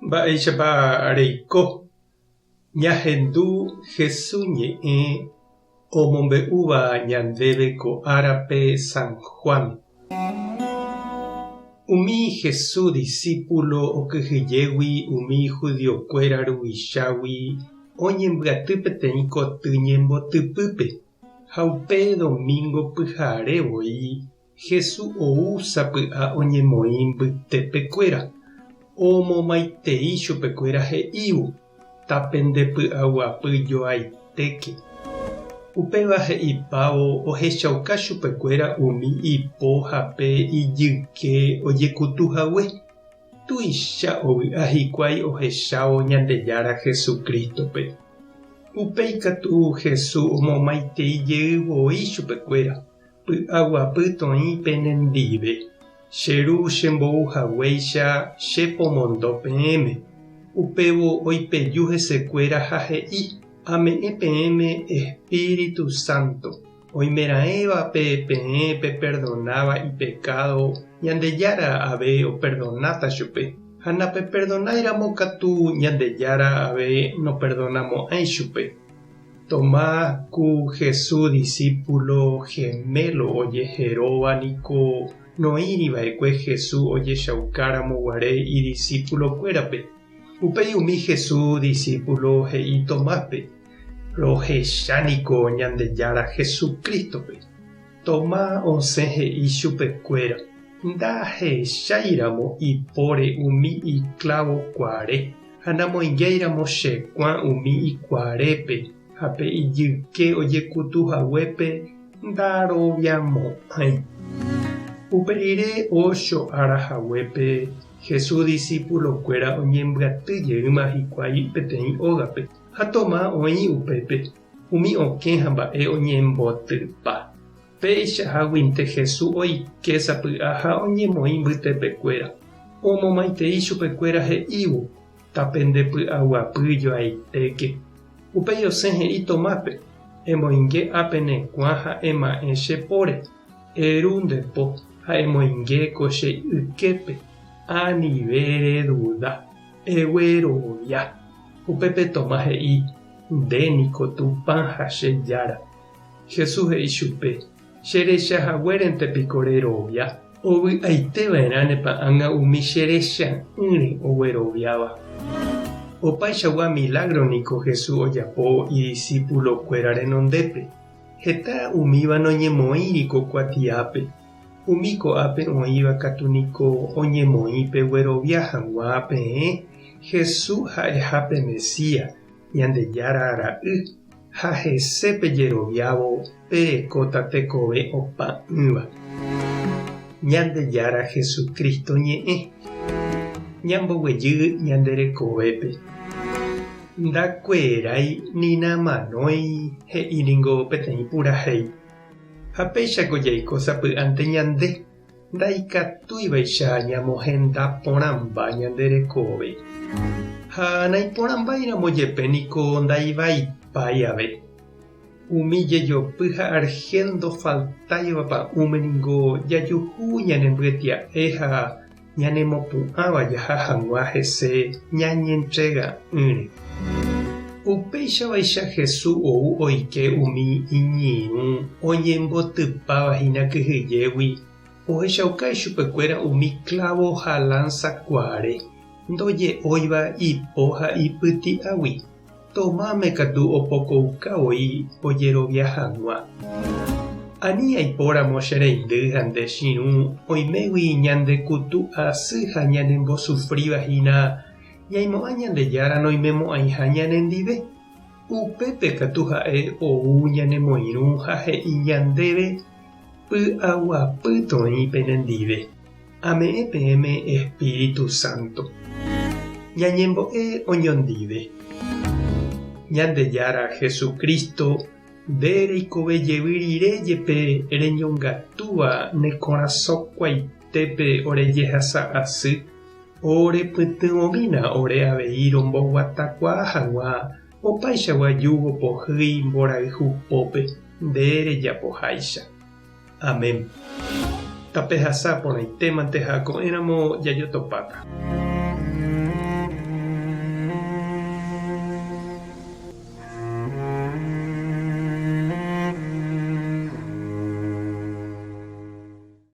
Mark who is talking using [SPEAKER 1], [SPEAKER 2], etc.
[SPEAKER 1] Mba'éichapa reiko ñahendu Jesús ñe'ẽ omombe'úva ñandéve ko árape San Juan? Umi Jesús disípulo okyhyjégui umi judiokuéra ruvichágui oñembyaty peteĩ koty ñembotypýpe, ha upe domingo pyhare voi Jesús ou sapy'a oñemoĩ mbytépekuéra, omomaitei chupekuéra he'ívo, Tapendepy'aguapy joaitéke. Upéva he'ipávo ohechauka chupekuéra umi ipo ha pe ijyke ojekutu hague. Tuicha ovy'a hikuái ohechávo Ñandejára Jesucrístope. Upéi katu Jesús omomaitei jey voi chupekuéra. Py'aguapy toĩ penendive, che Ru chembou haguéicha che pomondo peẽme. Upévo oipeju hesekuéra ha he'i, Ame'ẽ peẽme Espíritu Santo. Oimeraẽvape peẽ peperdonáva ipekádo, Ñandejára ave operdonáta chupe, ha napeperdonáiramo katu Ñandejára ave noperdonamo'ãi chupe. Tomás ku Jesús disípulo gemelo ojeheróva niko noĩri va'ekue Jesús ojechaukáramo guare idisípulokuérape. Upéi umi Jesús disípulo he'i Tomáspe, Rohecha niko Ñandejára Jesucrístope. Tomás osẽ he'i chupekuéra, Ndahecháiramo ipóre umi iklávo kuare, ha namoingéiramo che kuã umi ikuarépe ha pe ijyke ojekutu haguépe, ndaroviamo'ãi. Upe rire ocho ára haguépe, Jesús disípulokuéra oñembyaty jeýma hikuái peteĩ ógape, ha Tomás oĩ upépe. Umi okẽ ha mba'e oñembotypa. Péicha háguinte Jesús oike sapy'a ha oñemoĩ mbytepekuéra. Omomaitei chupekuéra he'ívo, Tapendepy'aguapy joaitéke. Upéi osẽ he'i Tomáspe, Emoinge ápe ne kuã ha ema'ẽ che póre. Eru nde po ha emoinge ko che yképe. Anive reduda. Eguerovia. Upépe Tomás he'i, Nde niko Tupã ha che Jára. Jesús he'i chupe, Che recha haguérente piko rerovia? Ovy'aite va'erã ne pa'ãnga umi che recha'ỹre ogueroviáva. Opaichagua milágro niko Jesús ojapo idisípulokuéra renondépe. Heta umíva noñemoĩri ko kuatiápe. Umi ko'ápe oĩva katu niko oñemoĩ peguerovia hag̃ua peẽ Jesús ha'eha pe Mesías, Ñandejára Ra'y, ha hese pejeroviávo perekóta tekove opa'ỹva. Ñandejára Jesucristo ñe'ẽ. Ñamboguejy ñande rekovépe. Ndakuerái ni namanói he'i ningo peteĩ purahéi. Ha péichako jaiko sapy'ánte ñande, ndaikatúivaicha ñamohenda porãmba ñande rekove. Ha naiporãmbáiramo jepe niko ndaivaipái ave. Umi jejopy ha argel ndofaltáiva pa'ũme ningo jajuhu ñanembyetia'e ha ñanemopu'ãva jaha hag̃ua hese ñañentrega'ỹre. Upéichavaicha Jesús ou oike umi iñirũ oñembotypáva hína kyhyjégui, ohechauka ichupekuéra umi klávo ha lánsa kuaare, ndoje'óiva ipo ha ipyti'águi. Tomáme katu opokouka voi ojerovia hag̃ua. Ani aipóramo che reindy ha nde chirũ oimégui ñande kutu asy ha ñanembosufríva hína ñaimo'ã Ñandejára noimemo'ãiha ñanendive. Upépe katu ha'e ou ñanemoirũ ha he'i ñandéve, Py'aguapy toĩ penendive. Ame'ẽ peẽme Espíritu Santo. Ñañembo'e oñondive. Ñandejára Jesucristo, nde reikove jevy rire jepe reñongatúva ne korasõ kuaitépe ore jehasa asy, ore pytyvõmína ore avei romboguatakuaa hag̃ua opaichagua júgo pohýi mborayhu pópe nde rejapoháicha. Amén. Tapehasa porãitémante ha ko'ẽramo jajotopáta.